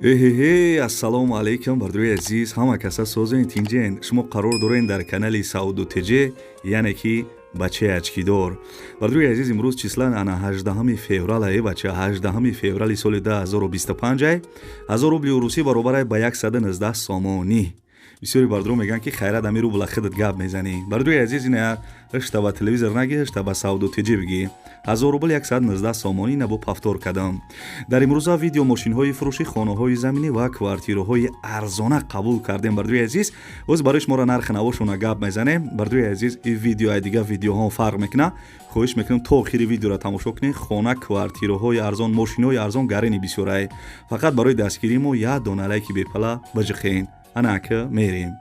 Эҳеҳе, ассалому алайкум, бардорои азиз, ҳама каса созен, тинҷен. Шумо қарор дорен дар канали Сауду ТЖ, яъне ки бачаи очкидор. Бардорои азиз, имрӯз числа ана 18 феврал ай, бача, 18 феврали соли 2025 ай. 1000 рубли урусӣ баробар ба 119 сомонӣ. Бисёри бардоро мегӯянд, ки хайрат, ами рубла худат гап мезанӣ. Бардорои азиз, ина ҳашта ба телевизор нагӣ, ҳашта ба Сауду ТЖ бигӣ. 1000 рубл 119 сомонӣ. Набо повтор кардам. Дар имрӯза видео мошинҳои фурӯшӣ, хонаҳои заминӣ ва квартираҳои арзона қабул кардем. Бардорои азиз, боз барои шуморо нархи навошона гап мезанем. Бардорои азиз, ин видео ай дигар видеоҳо фарқ мекунад. Хоҳиш мекунам, то охири видеоро тамошо кунед. Хона, квартираҳои арзон, мошинҳои арзон гарени бисёрай. Фақат барои дастгирии мо як дона лайки бепала биҷиқен. Ана ака, мерем.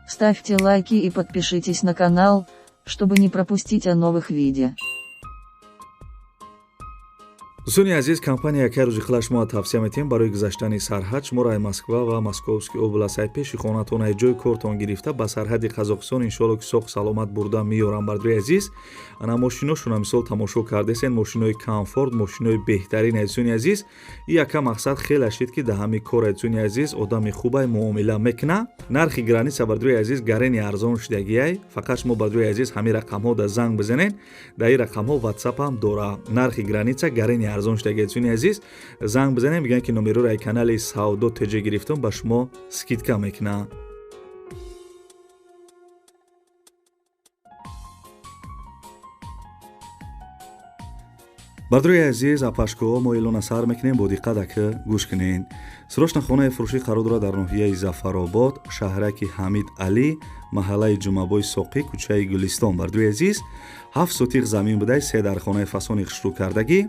Ставьте лайки и подпишитесь на канал, чтобы не пропустить о новых видео. Дӯстони азиз, компания якай рӯзи хила шумо тавсия метиҳем барои гузаштани сарҳад. Шуморо ай Москва ва Московский област, ай пеши хонатон, ай ҷои кортон гирифта, ба сарҳади Қазоқистон иншоалло ки соғ саломат бурда меёрам. Бардорои азиз, ана мошиношона мисол тамошо кардесен, мошинои комфорт, мошинои беҳтарин. Азизони азиз, и яка мақсад хеле шид, ки да ҳами кор, азизони азиз, одами хубай муомила мекуна. Нархи граница, бардорои азиз, гарени арзон шудагиай. Фақат шумо, бардорои азиз, ҳамин рақамҳо да занг бизанен. Дар ин рақамҳо ватсапам дора. Нархи граница гарени арзон шудаги. Азизони азиз, занг бизанем, бигӯянд, ки номероро ай канали Савдо ТЖ гирифтум, ба шумо скидка мекунад. Бардорои азиз, апашкоҳо, мо эълона сар мекунем, бо диққат ака гӯш кунед. Срочно хонаи фурӯшӣ қарор дорад дар ноҳияи Зафаробод, шаҳраки Ҳамид Алӣ, маҳаллаи Ҷумъабои Соқӣ, кӯчаи Гулистон. Бардорои азиз, 7 сотиқ замин будай, се дар хонаи фасони хушрӯ-кардагӣ,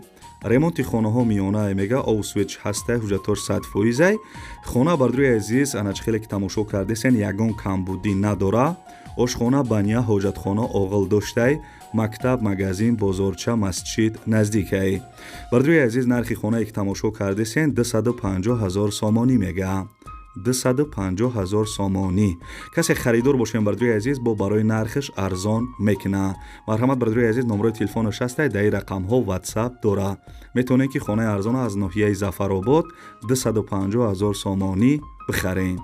ремонти хонаҳо миёнаай, мега ов свеч ҳастай, ҳуҷҷатош 100%-ай. Хона, бардорои азиз, ана чӣ хеле ки тамошо кардесен, ягон камбудӣ надора. Ошхона, баня, ҳоҷатхона, оғил доштай, мактаб, магазин, бозорча, масҷид наздикай. Бардорои азиз, нархи хонае ки тамошо кардесен, 250 ҳазор сомонӣ мега, 250 ҳазор сомонӣ. Касе харидор бошем, бардорои азиз, бо барои нархаш арзон мекуна. Марҳамат, бардорои азиз, номерои телефонаш ҳастай, дар ин рақамҳо ватсап дора. Метавонед, ки хонаи арзона аз ноҳияи Зафаробод 250 ҳазор сомонӣ бихаред.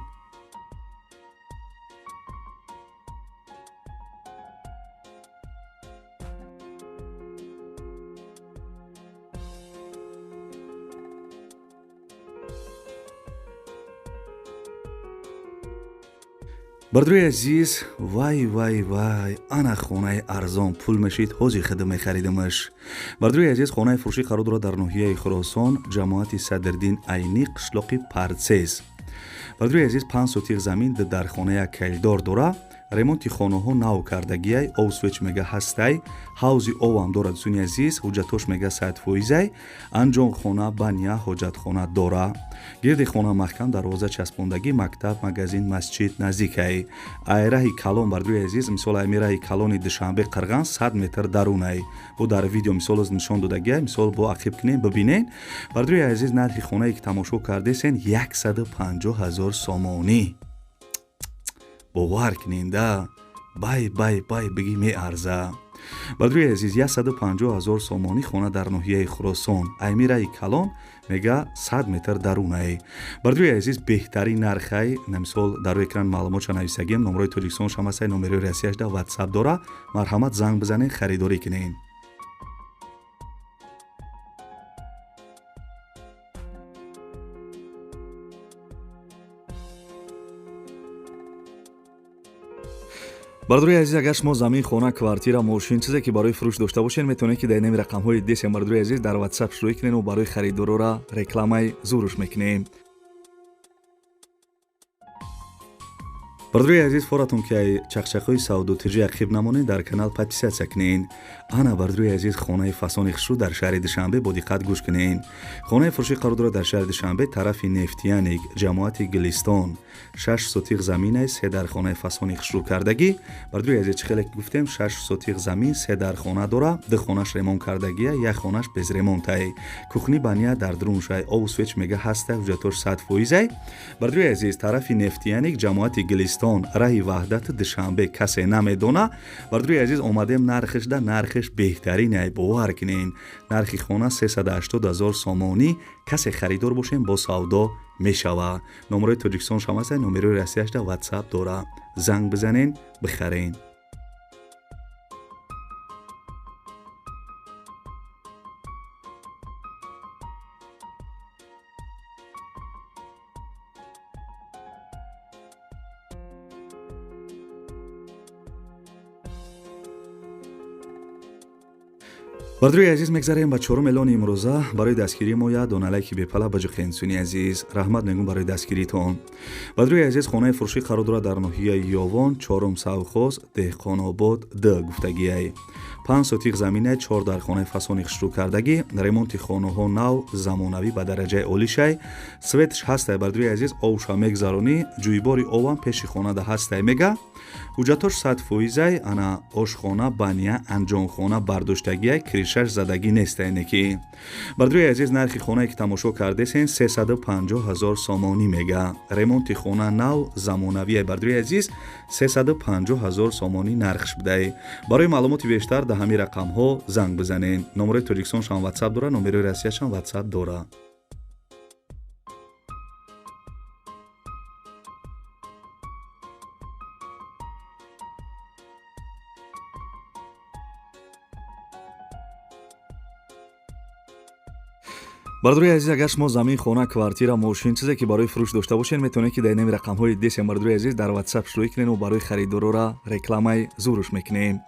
Бардорои азиз, вай, вай, вай, ана хонаи арзон, пул мешид, ҳози хида мехаридамаш. Бардорои азиз, хонаи фурӯшӣ қарор дорад дар ноҳияи Хуросон, ҷамоати Садриддин Айнӣ, қишлоқи Парцез. Бардорои азиз, 5 сотиқ замин, дар хона як калидор дора. Ремонти хонаҳо нав кардагиай, ов свеч мега ҳастай, ҳавзи овам дорад. Дӯстони азиз, ҳуҷҷатош мега 100%-ай. Анҷомхона, баня, ҳоҷатхона дора. Гирди хона маҳкам, дарвоза часпондагӣ, мактаб, магазин, масҷид наздикай. Ай раҳи калон, бардорои азиз, мисол ами раҳи калони Душанбе Қирған 100 метр дарунай. Бо дар видео мисол нишон додагиай, мисол бо ақиб кунем, бибинен. Бардорои азиз, нархи хонае ки тамошо кардесен, 150 ҳазор сомонӣ. Бовар куненда, бай, бай, бай, бигӣ меарза. Бардорои азиз, 150 ҳазор сомонӣ хона дар ноҳияи Хуросон, айми раҳи калон мега 100 метр дарунай. Бардорои азиз, беҳтарин нархай. Мисол дар рӯи экран маълумотша нависагием, номерои Тоҷикистон шамасай, номерои Россияшда ватсап дора. Марҳамат, занг бизанед, харидорӣ кунед. Бардорои азиз, агар шумо замин, хона, квартира, мошин, чизе ки барои фурӯш дошта бошед, метавонед, ки дар инами рақамҳои десем, бардорои азиз, дар ватсап шурӯъ кунед. Мо барои харидорора рекламаи зуруш мекунем. Бардорои азиз, форатон ки ай чақчақҳои Савдо ТЖ ақиб намонед, дар канал подписаться кунед. Ана, бардорои азиз, хонаи фасони хушрӯ дар шаҳри Душанбе, бо диққат гӯш кунед. Хонаи фурӯшӣ қарор дорад дар шаҳри Душанбе, тарафи Нефтяник, ҷамоати Гулистон. 6 сотиқ заминай, се дар хонаи фасони хушрӯ кардагӣ. Бардорои азиз, чӣ хеле ки гуфтем, 6 сотиқ замин, се дар хона дора, ду хонаш ремонт кардагия, як хонаш без ремонтай. Кухни, баня дар даруншай, ову свеч мега ҳастай, ҳуҷҷатош 100%-ай. Бардорои азиз, тарафи Нефтяник, ҷамоати Гулистон, раҳи Ваҳдати Душанбе, касе намедона. Бардорои азиз, омадем нархашда, нархиш Квартираш беҳтарин, бовар кунен. Нархи хона 380 0 сомонӣ. Касе харидор бошем, бо савдо мешава. Номерои Тоҷикистон шам ҳаста, номерои Россияшда WhatsApp дора. Занг бизанен, бихарен. Бардорои азиз, мегзарем ба чорум эълони имрӯза. Барои дастгирии мо як дона лайки бепала ба ҷиқенсуни азиз. Раҳмат мегӯм барои дастгиритон. Бардорои азиз, хонаи фурӯшӣ қарор дорад дар ноҳияи Ёвон, чорум совхоз, Деҳқонобод д гуфтагиай. 5 сотиқ замина, 4 дар хонаи фасони хушрӯ кардагӣ, ремонти хонаҳо нав, замонавӣ ба дараҷаи олишай. Светш ҳастай, бардорои азиз, овша мегзаронӣ, ҷӯйбори овам пеши хонада ҳастай мега. Ҳуҷҷатош 100%, ана ошхона, баня, анҷомхона бардоштагиай, кришаш задагӣ нестай неки. Бардорои азиз, нархи хонае ки тамошо кардесен 350 0 сомонӣ мега. Ремонти хона нав, замонавие, бардорои азиз, 350 0 сомонӣ нархш будай. Барои маълумоти бештар дар ҳамин рақамҳо занг бизанед. Номерои Тоҷикистоншам WhatsApp дора, номерои Россияшам WhatsApp дора. Бардорои азиз, агар шумо замин, хона, квартира, мошин, чизе ки барои фурӯш дошта бошед, метавонед ки дар инами рақамҳои десем, бардорои азиз, дар WhatsApp шурӯъ кунед ва барои харидорора рекламаи зуруш мекунем.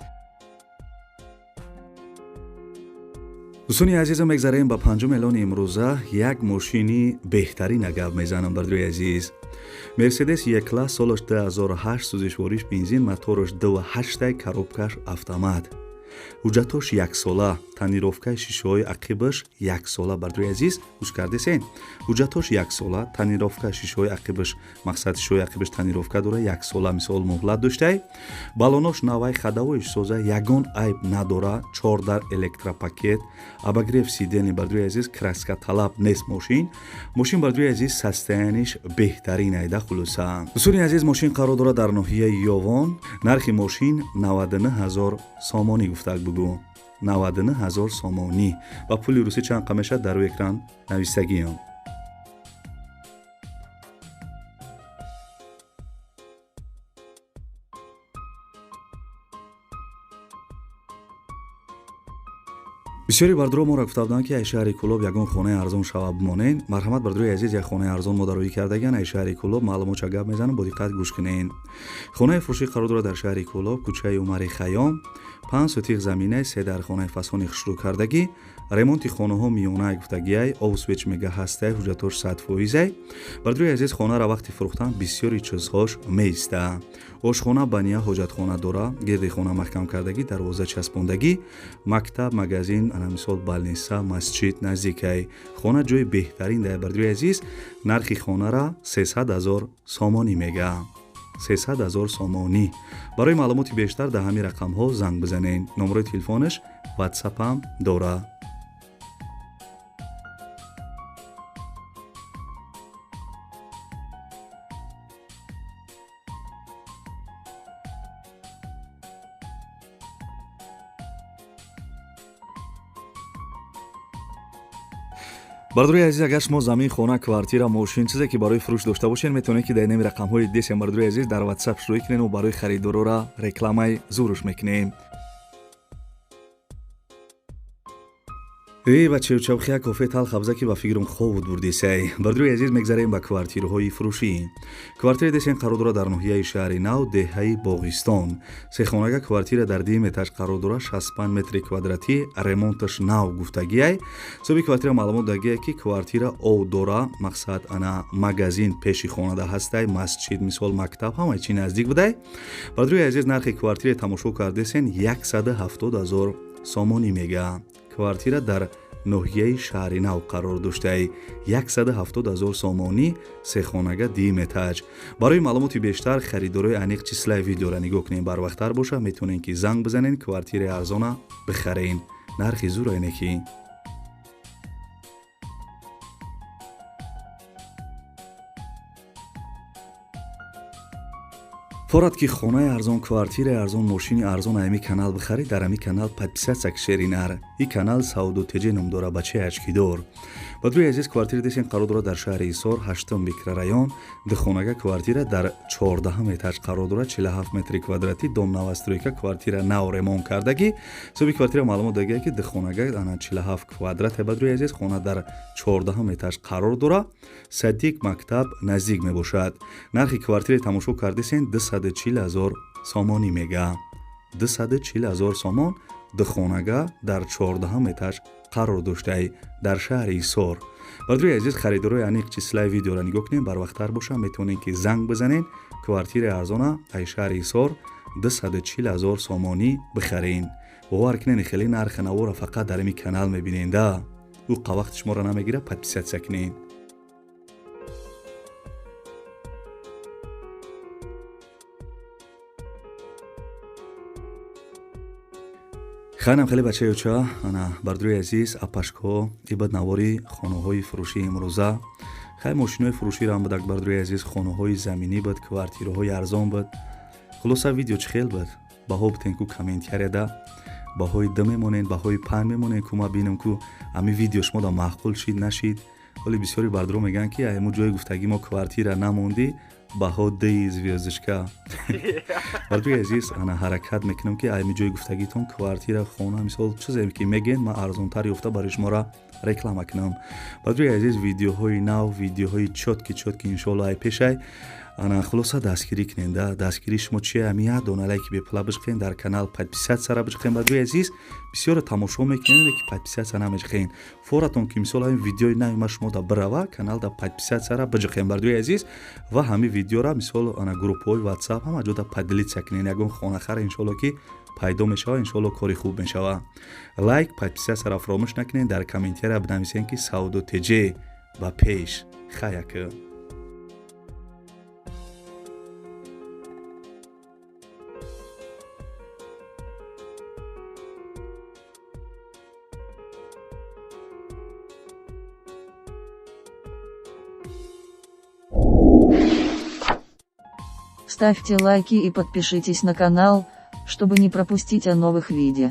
Дӯстони азизам, мегзарем ба панҷум эълони имрӯза. Як мошини беҳтарина гап мезанам, бардорои азиз. Мерседес Е-класс, солаш 2008, сӯзишвориш бензин, мотораш 2.8, коробкаш автомат. Ҳуҷҷатош яксола, тонировкаи шишаҳои ақибаш яксола, бардорои азиз, гӯш кардесен? Ҳуҷҷатош яксола, тонировка шишаҳои ақибаш, мақсад шишаҳои ақибаш тонировка дора, яксола мисол муҳлат доштай. Балонош навай, ходовойш соза, ягон айб надора, чор дар электропакет, обогрев сидений, бардорои азиз, краска талаб нест мошин. Мошин, бардорои азиз, состояниш беҳтарин айда хулоса. Дӯстони азиз, мошин қарор дорад дар ноҳияи Ёвон. Нархи мошин 99 0 сомонӣ гуфтак бугӯ. 99 0 сомонӣ. Ба пули русӣ чанд қа мешавад, дар рӯи экран нависагиам. Бисёри бардоро моро гуфта буданд, ки ай шаҳри Кӯлоб ягон хонаи арзон шава бимонед. Марҳамат, бардорои азиз, як хонаи арзон мо дароӣ кардагиан ай шаҳри Кӯлоб. Маълумотша гап мезанам, бо диққат гӯш кунед. Хонаи фурӯшӣ қарор дорад дар шаҳри Кӯлоб, кӯчаи Умари Хайём, 5 сотиқ заминаи, се дар хонаи фасони хушрӯ кардагӣ, ремонти хонаҳо миёнаи гуфтагиай, ов свеч мега ҳастай, ҳуҷҷатош 100%. Бардорои азиз, хонаро вақти фурӯхтан бисёри чизҳош меиста. Ошхона, баня, ҳоҷатхона дора, гирди хона маҳкам кардагӣ, дарвоза часпондагӣ, мактаб, магазин, ана мисол балниса, масҷид наздикай. Хона ҷои беҳтарин дар, бардорои азиз, нархи хонара 300 0 сомонӣ мега. 300 0 сомонӣ. Барои маълумоти бештар дар ҳамин рақамҳо занг бизанед. Номерои телефонаш WhatsApp-ам дора. Бардорои азиз, агар шумо замин, хона, квартира, мошин, чизе ки барои фурӯш дошта бошед, метавонед ки дар инами рақамҳои десем, бардорои азиз, дар WhatsApp шурӯъ кунед ва барои харидорора рекламаи зуруш мекунем. Эй бачаючавхи, як кофе талх абза, ки ба фикрам хобуд бурдисай. Бардорои азиз, мегзарем ба квартираҳои фурӯшӣ. Квартираи десен қарор дорад дар ноҳияи шаҳри Нав, деҳаи Боғистон. Сехонага квартира дар дуюм этаж қарор дорад, 65 метри квадратӣ, ремонташ нав гуфтагиай. Соҳиби квартира маълумот дагиай, ки квартира ов дора, мақсад ана магазин пеши хонада ҳастай, масҷид, мисол мактаб, ҳамаи чи наздик будай. Бардорои азиз, нархи квартираи тамошо кардесен 170 0 сомонӣ мега. Квартира дар ноҳияи шаҳри Нав қарор доштай, 170 0 сомонӣ, сехонага, дуюм этаж. Барои маълумоти бештар харидорои аниқ числаи видеора нигоҳ кунед, барвақттар боша, метавонед ки занг бизанед, квартираи арзона бихарен. Нархи зур айне ки. Форад ки хонаи арзон, квартираи арзон, мошини арзон ами канал бихарӣ, дар ами канал подписаться кшеринар. И канал Савдо ТЖ ном дора, бачаи очкидор. Бадруи азиз, квартира десен қарор дорад дар шаҳри Ҳисор, ҳаштум микрорайон, духонага квартира дар 14 этаж қарор дорад, 47 метри квадратӣ, дом новостройка, квартира нав ремонт кардагӣ. Соҳиби квартира маълумот дагия, ки духонага ана 47 квадрат. Бадруи азиз, хона дар 14 этаж қарор дорад, садик, мактаб наздик мебошад. Нархи квартираи тамошо кардесен 240 ҳазор сомонӣ мега. 240 ҳазор сомон, духонага дар 14 этаж қарор доштаи дар шаҳри Ҳисор. Бардуи азиз, харидорои аниқ числаи видеоро нигоҳ кунем, барвақттар боша, метавонем ки занг бизанен, квартираи арзона ай шаҳри Ҳисор 240 ҳазор сомонӣ бихарен. Бовар кунен, хеле нархи навора фақат дар ими канал мебиненда. Ӯ қавақти шуморо намегира, подписаться кунен. Хайнам хеле бачаи оча, ана бардуи азиз, апашко, ибад навори хонаҳои фурӯшии имрӯза. Хай, мошинои фурӯширо ҳам будак, бардуи азиз, хонаҳои заминӣ буд, квартираҳои арзон буд. Хулоса, видео чӣ хел буд? Баҳо бутен ку комментарияда, баҳои 2 мемонен, баҳои 5 мемонен ку, ма бинам ку ами видео шумо да маъқул шид, нашид. Ҳоли бисёри бардуро мегӯянд, ки айму ҷои гуфтагӣ мо квартира намондӣ, баҳо дии звёздочка. Бардуи азиз, ана ҳаракат мекунам, ки айми ҷои гуфтагитон квартира, хона, мисол чизе ки мегӯен, ман арзонтар ёфта барои шуморо реклама кунам. Бардуи азиз, видеоҳои нав, видеоҳои чёткий, чёткий иншоалло ай пешай. Ана хулоса, дастгирӣ кунен да. Дастгирии шумо чия? Ами як дона лайки бепула биҷиқен, дар канал подписаться биҷиқен. Бардуи азиз, бисёре тамошо мекунен, ки подписаться намеҷиқен. Форатон ки мисол ҳамин видеои нави ма шумо да бирава, канал да подписаться биҷиқен, бардуи азиз, ва ҳамин видеора мисол ана группҳои WhatsApp ҳама ҷо да поделиться кунен. Ягон хонахара иншоалло ки пайдо мешава, иншоалло кори хуб мешава. Лайк, подписаться фаромӯш накунен, дар комментария бинависен, ки Савдо ТЖ ба пеш. Хаяка. Ставьте лайки и подпишитесь на канал, чтобы не пропустить о новых видео.